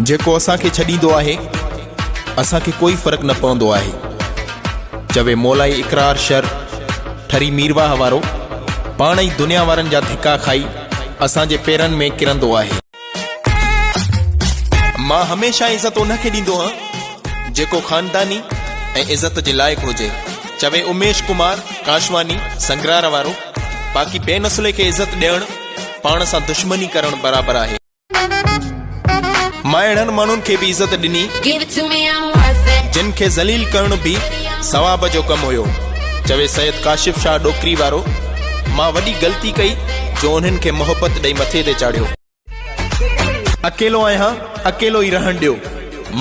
جيڪو اسان کي ڇڏيندو آهي، اسان کي ڪوئي فرق نه پوندو آهي. چوي مولائي اقرار شر ٺري ميرواهه وارو پاڻ ئي دنيا وارن جا ڌڪا کائي اسان جي پيرن ۾ ڪرندو آهي. مان هميشه عزت ان کي ڏيندو هان جيڪو خانداني ۽ عزت جي لائق هجي. چوي اميش ڪمار ڪاشواني سنگرار وارو باقي بي نسلي کي عزت ڏيڻ پاڻ سان دشمني ڪرڻ برابر آهي. مان اهڙن ماڻهن کي به عزت ڏني، جن کي ذليل ڪرڻ به ثواب جو ڪم هيو. چوي سيد ڪاشف شاهه ڏوڪري وارو، مان وڏي غلطي ڪئي جو انهن کي محبت ڏئي مٿي تي چاڙهيو. اڪيلو آهيان، اڪيلو ئي رهڻ ڏيو.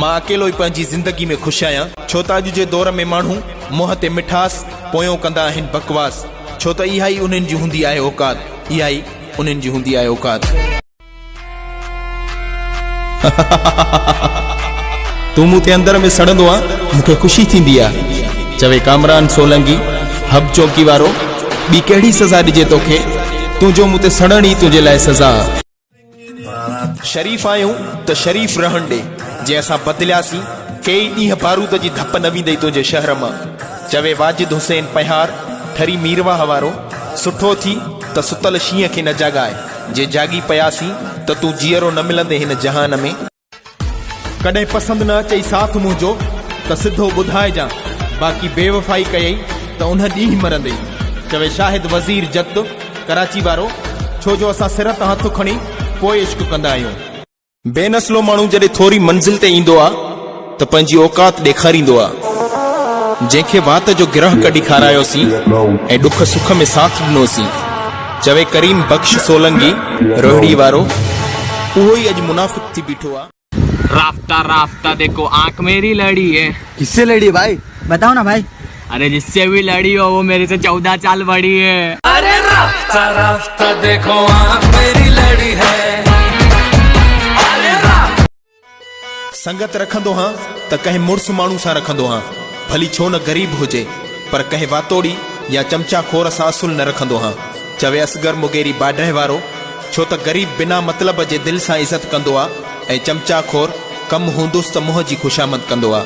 مان اڪيلو ئي پنهنجي زندگي ۾ خوش آهيان، ڇو ته اڄ جي دور ۾ ماڻهو منهن تي مٺاس، پويون ڪندا آهن بڪواس، ڇو ته اها ئي انهن جي هوندي آهي اوقات، اها ئي انهن جي هوندي آهي اوقات. تون مون تي اندر ۾ سڙندو آن، مون کي خوشي ٿيندي آ. چوي ڪامران سولنگي، حب چوڪي وارو، ٻي ڪهڙي سزا ڏجي توکي، تنهنجو مون تي سڙڻ ئي تنهنجي لاء سزا آ. شريف آهيون ته شريف رهڻ ڏي، جي اسان بدلياسين، ڪيئي ڏينهن بارود جي ڌپ نه ويندئي تنهنجي شهر مان. چوي واجد حسين پنهيار، ٺري ميرواهه وارو، سٺو ٿي ته ستل شينهن کي نه جاڳاء. جي جاڳي پياسين ته تون جيئرو نه ملندين هن جهان ۾. ڪڏهن پسند نه اچئي ساٿ منهنجو ته سڌو ٻڌائجان، باقي بيوفائي ڪيئي ته ان ڏينهن مرندين. چوي شاهد وزير جت، ڪراچي وارو، ڇو جو اسان سر تان هٿ کڻي پوء عشق ڪندا آهيون. بي نسلو ماڻهو جڏهن ٿوري منزل تي ايندو آ ته پنهنجي اوقات ڏيکاريندو آ. جنهن کي وات جو گرهه ڪڍي کارايوسين ۽ ڏک سک ۾ ساٿ ڏنوسين. چوي ڪريم بخش سولنگي روهڙي وارو اهو ئي اڄ منافق ٿي بيٺو آ. رافته رافته ديکو آنک ميري لڙي هي. ڪس سي لڙي هي ڀائي بتاؤ نا ڀائي. اري جس سي بي لڙي هو وو ميري سي 14 سال بڙي هي. اري رافته رافته ديکو آنک ميري لڙي هي اري رافته. سنگت رکندو هان ته ڪنهن مڙس ماڻهو سان رکندو هان ڀلي ڇو نه غريب هجي پر ڪنهن واتوڙي يا چمچا خور سان اصل نه رکندو هان چوي اصغر مغيري باڊهه وارو ڇو ته غريب بنا مطلب جي دل سان عزت ڪندو آ ۽ چمچا خور ڪم هوندس ته منهن جي خوشامد ڪندو آ.